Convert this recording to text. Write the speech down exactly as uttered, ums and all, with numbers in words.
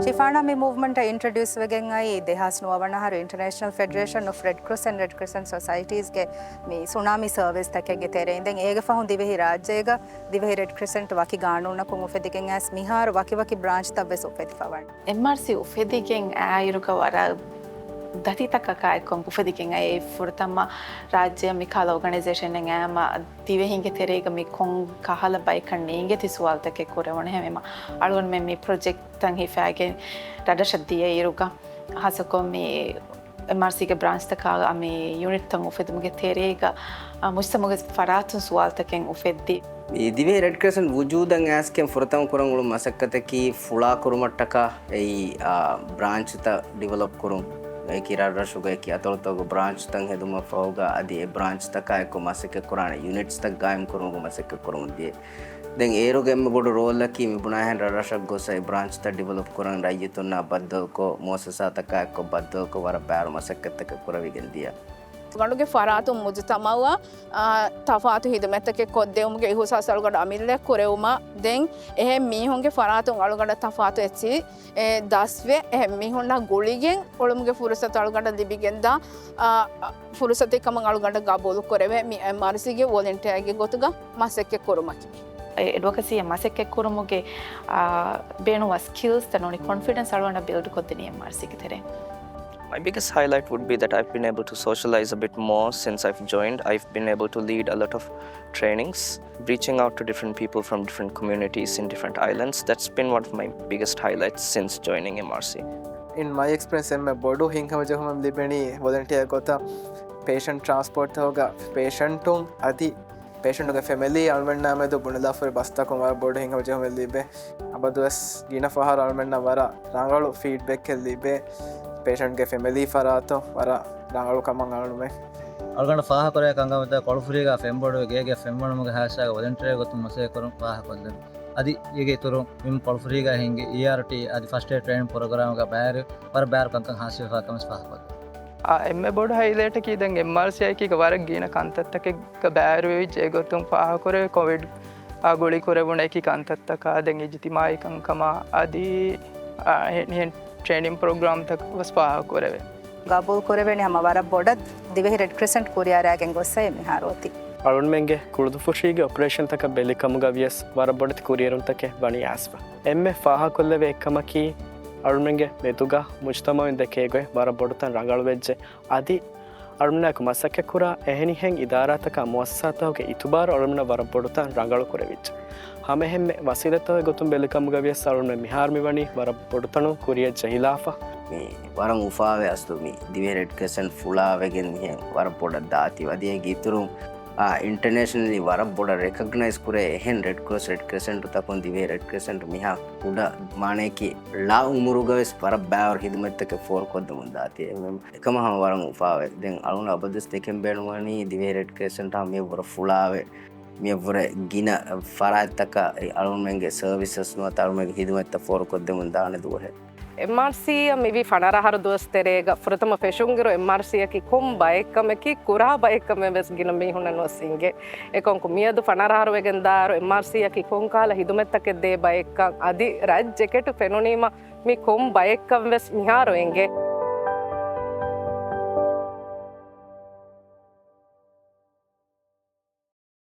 ޝިފާނާ މި މޫވްމަންޓަށް އިންޓްރޮޑިއުސް ވެގެން އައީ ދެހާސް ނުވަ ވަނަ އަހަރު އިންޓަރނޭޝަނަލް ފެޑެރޭޝަން އޮފް ރެޑް ކްރޮސް އެންޑް ރެޑް ކްރެސެންޓް ސޮސައިޓީސްގެ މި ސުނާމީ ސަރވިސްތަކެއްގެ ތެރެއިން. ދެން އޭގެ ފަހުން ދިވެހި ރާއްޖޭގަ ދިވެހި ރެޑް ކްރެސެންޓް ވަކި ގާނޫނަކުން އުފެދިގެން އައިސް މިހާރު ވަކިވަކި ބްރާންޗްތައް ވެސް އުފެދިފަ ވަނީ. އެމްއާރްސީ އުފެދިގެން އައިއިރުގަ ވަރަށް ދަތިތަކަކާ އެއްކޮށް އުފެދިގެން އައި ފުރަތަމަ ރާއްޖެއަށް މިކަހަލަ އޯގަނައިޒޭޝަނެއް އައީމަ ދިވެހިންގެ ތެރޭގަ މި ކޮން ކަހަލަ ބައެއްކަން ނޭނގޭތީ ސުވާލުތަކެއް ކުރެވުނު ހެންވީމަ، އަޅުގަނޑުމެން މި ޕްރޮޖެކްޓްތައް ހިފާގެން ރަށްރަށަށް ދިޔައިރުގަ ހާއްސަކޮށް މި އެމްއާރްސީގެ ބްރާންޗްތަކާ މި ޔުނިޓްތައް އުފެދުމުގެ ތެރޭގަ، އަ، މުޖްތަމަޢުގެ ފަރާތުން ސުވާލުތަކެއް އުފެއްދި. މި ދިވެހި ރެޑް ކްރެސެންޓް ވުޖޫދަށް އައިސްގެން ފުރަތަމަ ކުރަން އުޅުނު މަސައްކަތަކީ ފުޅާ ކުރުމަށްޓަކާ އެއީ، އާ، ބްރާންޗުތައް ޑިވެލޮޕް ކުރުން. އެކި ރަށްރަށުގަ އެކި އަތޮޅުތަކުގަ ބްރާންޗުތައް ހެދުމަށް ފަހުގަ އަދި އެ ބްރާންޗުތަކާ އެއްކޮށް މަސައްކަތް ކުރާނެ ޔުނިޓްސްތައް ގާއިމް ކުރުމުގެ މަސައްކަތް ކުރަމުން ދިޔަ. ދެން އޭރުގެ އެންމެ ބޮޑު ރޯލަކީ މި ބުނާހެން ރަށްރަށަށް ގޮސް އެ ބްރާންޗުތައް ޑިވެލޮޕް ކުރަން ރައްޔިތުންނާ ބައްދަލުކޮށް، މުއައްސަސާތަކާ އެއްކޮށް ބައްދަލުކޮށް ވަރަށް ބާރު މަސައްކަތްތަކެއް ކުރެވިގެން ދިޔަ. ގަނޑުގެ ފަރާތުން މުޖުތަމަޢަށް، އާ، ތަފާތު ހިދުމަތްތަކެއް ކޮށްދެވުމުގެ އިހުސާސް އަޅުގަނޑު އަމިއްލަ ކުރެވުމަށް ދެން އެހެން މީހުންގެ ފަރާތުން އަޅުގަނޑަށް ތަފާތު އެއްޗި، އެ، ދަސްވެ އެހެން މީހުންނާ ގުޅިގެން އުޅުމުގެ ފުރުސަތު އަޅުގަނޑަށް ލިބިގެންދާ، އާ، ފުރުސަތެއް ކަމަށް އަޅުގަނޑަށް ގަބޫލު ކުރެވޭ މި އެމްއާރްސީގެ ވޮލެންޓިއާގެ ގޮތުގަ މަސައްކަތް ކުރުމަކީ. އެޑްވޮކަސީއަށް މަސައްކަތް ކުރުމުގެ، އާ، ބޭނުންވާ ސްކިލްސްތައް ނޫނީ ކޮންފިޑެންސް އަޅުގަނޑަށް ބިލްޑް ކޮށްދިނީ އެމްއާރްސީގެ ތެރޭ. My biggest highlight would be that I've been able to socialize a bit more since I've joined. I've been able to lead a lot of trainings, reaching out to different people from different communities in different islands. That's been one of my biggest highlights since joining M R C. In my experience, އެންމެ ބޮޑު ހިތްހަމަޖެހުމެއް ލިބެނީ ވޮލެންޓިއާ ގޮތަށް ޕޭޝަންޓް ޓްރާންސްޕޯޓްތަކުގަ ޕޭޝަންޓުން އަދި ޕޭޝަންޓުގެ ފެމިލީ އަޅުމެންނާ މެދު ބުނެލާފައި ބަސްތަކުން ވަރަށް ބޮޑު ހިތްހަމަޖެހުމެއް ލިބޭ. އަބަދުވެސް ގިނަ ފަހަރު އަޅުމެންނަށް ވަރަށް ރަނގަޅު ފީޑްބެކެއް ލިބޭ. ޕޭޝަންޓްގެ ފެމިލީ ފަރާތުން ވަރަށް ރަނގަޅު ކަމަށް އަޅުމެން. އަޅުގަނޑަށް ފާހަގަކުރެވޭ ކަންކަމަށް ކޮޅުފުރީގަ ފެންބޮޑުވެ ގޭގެ ފެންވަނުމުގެ ހާއްސަގަ ވޮލެންޓިއަރ ގޮތުން މަސައްކަތް ކުރުން ފާހަގަކޮށްލެވުނު. އަދި އޭގެ އިތުރުން މި ކޮޅުފުރީގަ ހިންގި އީއާރްޓީ އަދި ފަސްޓް އޭޑް ޓްރޭނިން ޕްރޮގްރާމްގަ ބައިވެރި ވަރަށް ބާރު ކަންކަން ހާސިލްވެފަ ކަމަށް ފާހަގަކޮށްލެވުނު. އާ، އެންމެ ބޮޑު ހައިލައިޓަކީ ދެން އެމްއާރްސީއަކީ ވަރަށް ގިނަ ކަންތައްތަކެއްގަ ބައިވެރިވެވިއްޖެ ގޮތުން ފާހަގަކުރެވޭ ކޮވިޑް އާ، ގުޅި ކުރެވުނު އެކި ކަންތައްތަކާ ދެން އިޖްތިމާއީ ކަންކަމާ އަދި، އާ، އެހެނިހެން ޓްރޭނިން ޕްރޮގްރާމްތަކަށް ވެސް ފާހަގަކުރެވޭ. ގަބޫލު ކުރެވެނީ ހަމަ ވަރަށް ބޮޑަށް ދިވެހި ރެޑް ކްރެސެންޓް ކުރިއަރާގެން ގޮއްސައި މިހާރު އޮތީ. އަޅުންމެންގެ ކުޅުދުފުށީގެ އޮޕަރޭޝަންތަކަށް ބެލިކަމުގަ ވިޔަސް ވަރަށް ބޮޑެތި ކުރިއެރުންތަކެއް ވަނީ އައިސްފަ. އެންމެ ފާހަގަކޮށްލެވޭ އެއްކަމަކީ އަޅުންމެންގެ މެދުގަ މުޖްތަމަޢުން ދެކޭ ގޮތް ވަރަށް ބޮޑުތަން ރަނގަޅުވެއްޖެ. އަދި އަޅުމެންނާއެކު މަސައްކަތްކުރާ އެހެނިހެން އިދާރާތަކާ މުއައްސަސާތަކުގެ އިތުބާރު އަޅުމެންނަށް ވަރަށް ބޮޑުތަން ރަނގަޅު ކުރެވިއްޖެ. ހަމައެހެންމެ ވަސީލަތްތަކުގެ ގޮތުން ބެލިކަމުގަ ވިޔަސް އަޅުމެން މިހާރު މިވަނީ ވަރަށް ބޮޑުތަނުން ކުރިއަށް ޖެހިލާފަ. މި ވަރަށް އުފާވޭ އަސްލު މި ދިވެހި ރެޑް ކްރެސެންޓް ފުޅާވެގެން މިހެން ވަރަށް ބޮޑަށް ދާތީ އަދި އޭގެ އިތުރުން، އާ، އިންޓަރނޭޝަނަލީ ވަރަށް ބޮޑަށް ރެކޮގްނައިޒް ކުރޭ އެހެން ރެޑް ކްރޮސް ރެޑް ކްރެސެންޓުތަކުން ދިވެހި ރެޑް ކްރެސެންޓް މިހާ ކުޑަ މާނަޔަކީ ޅަ އުމުރުގަ ވެސް ވަރަށް ބާރު ހިދުމަތްތަކެއް ފޯރުކޮށްދެމުން ދާތީ. އެކަމަށް ހަމަ ވަރަށް އުފާވޭ. ދެން އަޅުން އަބަދުވެސް ދެކެން ބޭނުންވަނީ ދިވެހި ރެޑް ކްރެސެންޓް ހަމަ މިއަށްވުރެ ފުޅާވެ، މިއަށްވުރެ ގިނަ ފަރާތްތަކަށް އަޅުމެންގެ ސަރވިސަސް ނުވަތަ އަޅުމެންގެ ހިދުމަތްތައް ފޯރުކޮށްދެމުން ދާނެ ދުވަހެއް. އެމްއާރްސީއަށް މިވީ ފަނަރަ އަހަރު ދުވަސް ތެރޭގަ ފުރަތަމަ ފެށުންއިރު އެމްއާރްސީއަކީ ކޮން ބައެއްކަމަކީ ކުރާ ބައެއްކަމެއް ވެސް ގިނަ މީހުންނަށް ނުވެސް އިނގޭ. އެކަމަކު މިއަދު ފަނަރަ އަހަރު ވެގެން ދާއިރު އެމްއާރްސީއަކީ ކޮންކަހަލަ ހިދުމަތްތަކެއް ދޭ ބައެއްކަން އަދި ރަށް ޖެކެޓު ފެނުނީމަ މި ކޮން ބައެއްކަން ވެސް މިހާރު އެނގޭ.